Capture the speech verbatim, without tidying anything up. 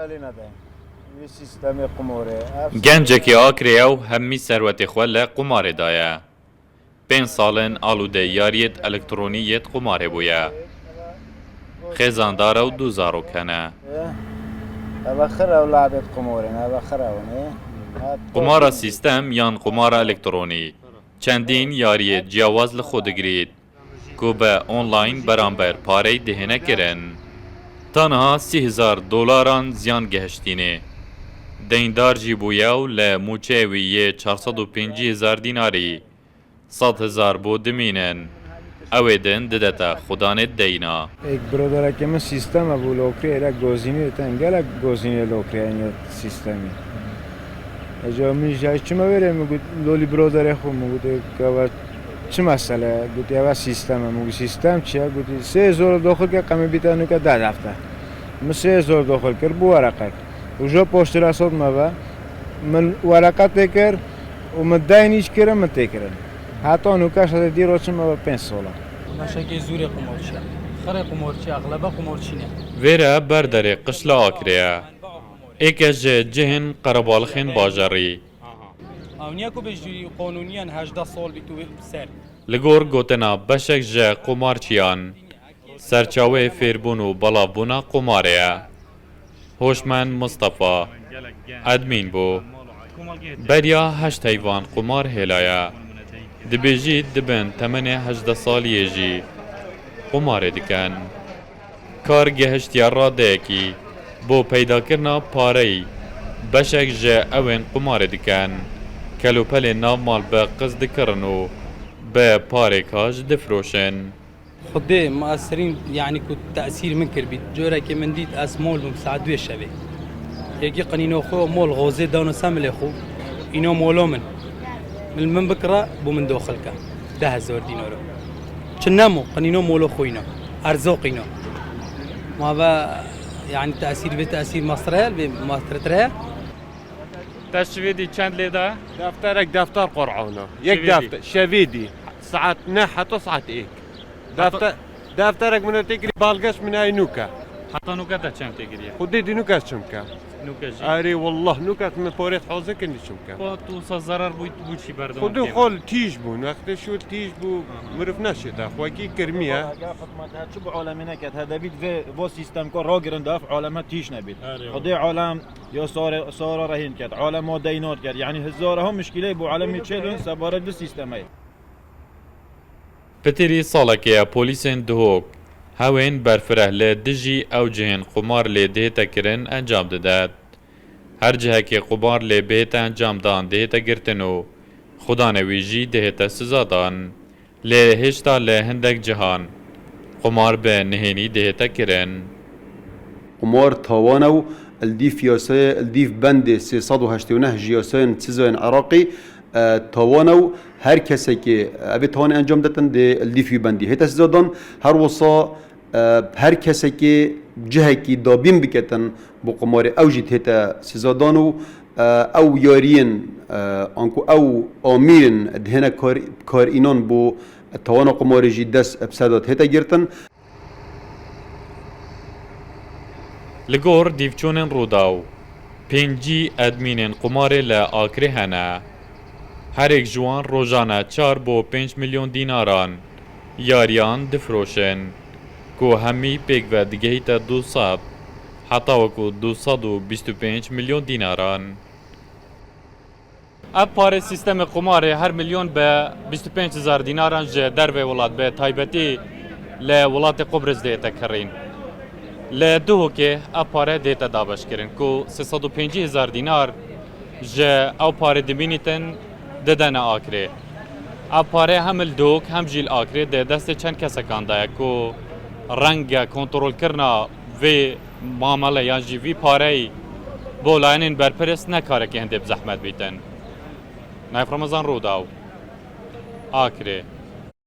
Alî nede. Wî sîstemê qumorê. Ev Gencekî Akrê ew hemî serwetê xwe li qumarê daye. Pênc sal in alûde yariyêt elektronî yêt qumarê bûye. Xêzandar ew du zarok hene. Eve xir ew labêt qumorê ne, eve xir ew ne. Qumara sîstem yan qumara elektronî çendîn yariyê ciyawaz li xwe digirît, ku bi online beramber parey dihêne kirin. Tanha sî hezar dolaran ziyan gihiştînê. Deyndar jî bûye û li mûçeyê wî yê çar sed û pêncî hezar dînarî sed hezar bo dimînin. Ew ê din didete xudanê deyna. Êk birodarekê min sîsteme bû lokirê, êlek gozînê ten gelek gozînê lokirê eynê sîstemî. Eca min jî çima wêrê min got, lolî biroderê xwe min got, êk eve çi mesele ye? Got, eve sîstem e. Min got, sîstem çi ye? Got, sê zor doxil ke qemê bîte nuke de defter. Min sê zor doxil kir, bu wereqet. Û jo poştira sot me ve, min wereqet tê kir û min deyn îş kirin, min tê kirin. Heta nuke şede dîro çi me ve pênc sola. Meşekê zûrê qumorçi ye. Xirê qumorçi ye, exlebe qumorçî ne. Vêre berderê qişla Akrê ye. Êke ji cihên qerebalixên bajarî. Ew niye ku bêjî qanûniyen hejdeh sal bî tu ser. Li gor gotina beşek ji qumarçiyan, serçaweyê fêrbûn û belavbûna qumarê ye. Hoşmend Mistefa, edmîn bû. Beriya heşt heyvan qumar hêlaye. Dibêjî di bin temenê hejdeh saliyê jî qumarê dikin. Kar gihiştiye radeyekî, bo peydakirina pareyî beşek ji ewên qumarê dikin. Kelûpelên nav mal bi qiz dikirin û bi parêka ji difroşin. Xwedê muesirîn, yanî ku tesîr min kir bît. Corekê min dît ez mol bûm saet duê şevê. Yekî qinîno xwe mol xozê dano semilê xwe. Îno molo min. Min, min bikira bû min doxil ke. Deh hezar dînaro. Çi nemo, qinîno molo xwe îno. Erzoq îno. Ma ve, yanî tesîr vê tesîr mastre, vê mastre tre. Te şivê dî çend lê de? Defterek defter Qur'ana. Yek Şevê dî. Defter, şevê dî. Saet neh heta saet êk. Heta Defter, defterek min tê kirî balgeş min ay nûke. Heta nûke te çend tê kiriye? Xwedê dî nûke çimke. Nûke jî? Erê wallah nûke min porêt hazir kirin çimke. Xwe tu sa zarar bû, bû çî berdewam Xwedê kêm? Xol tîj bûn. Wextê şûr tîj bû. Aha. Mirov neşêta. Xwekî kirmiye. Gel xidmet her çi bu alemine ket. Hedebît ve bu sistem ko ragirin daf aleme tîj nebît. Erê. Xwedê alem Ya sare, sara rehîn ket, alema deynat ket. Yanî hezara ha muşkîleyê bo alemê çêdin sebaret bi sîstemeyê. Pitirî salekê ye polîsên Duhok hewên berfireh li dijî ew cihên qumar lê dihête kirin encam didet. Her cihekê qumar lê bihête encam dan dihête girtin û xudane wî jî dihête siza dan. Lê hêşta li hindek cihan qumar bi nihênî dihête kirin. Qumar tawan e û li dîf yasayê, li dîf bendê sê sed û heştê û neh ji yasayên sizayên Iraqî, e, tawan e û her kesekê, e, evê tawanê encam detin dê li dîf wî bendî hête siza dan. Her wisa, e, her kesekê cihekî dabîn biketin bo qumarê ew jî dihête siza dan û, e, ew yariyên, e, anku ew amîrên dihêne kar, kar înan bo tawana qumarê jî dest bi ser de dihête girtin. Li gor dîvçûnên Rûdaw, pêncî edmînên qumarê li Akrê hene. Herêk ji wan rojane çar bo pênc milyon dînaran yariyan difroşin, ku hemî pêk ve digihîte du sed heta wekû du sed û bîst û pênc milyon dînaran. Ev pare sîstemê qumarê her milyon bi bîst û pênc hezar dînaran ji dervê welat, bi taybetî li welatê Qubris dihête kirîn. Li Duhokê ev pare dihête dabeşkirin ku sê sed û pêncî hezar dînar ji ew pare dimînîtin didene Akrê. Ev pare hem li Duhok hem jî li Akrê di destê çend kesekan de ye ku renge kontrolkirina vê mamele yan jî vî pareyî bo layenên berpirs ne karekî hindê bi zehmet bîtin. Nayf Remezan, Rûdaw, Akrê.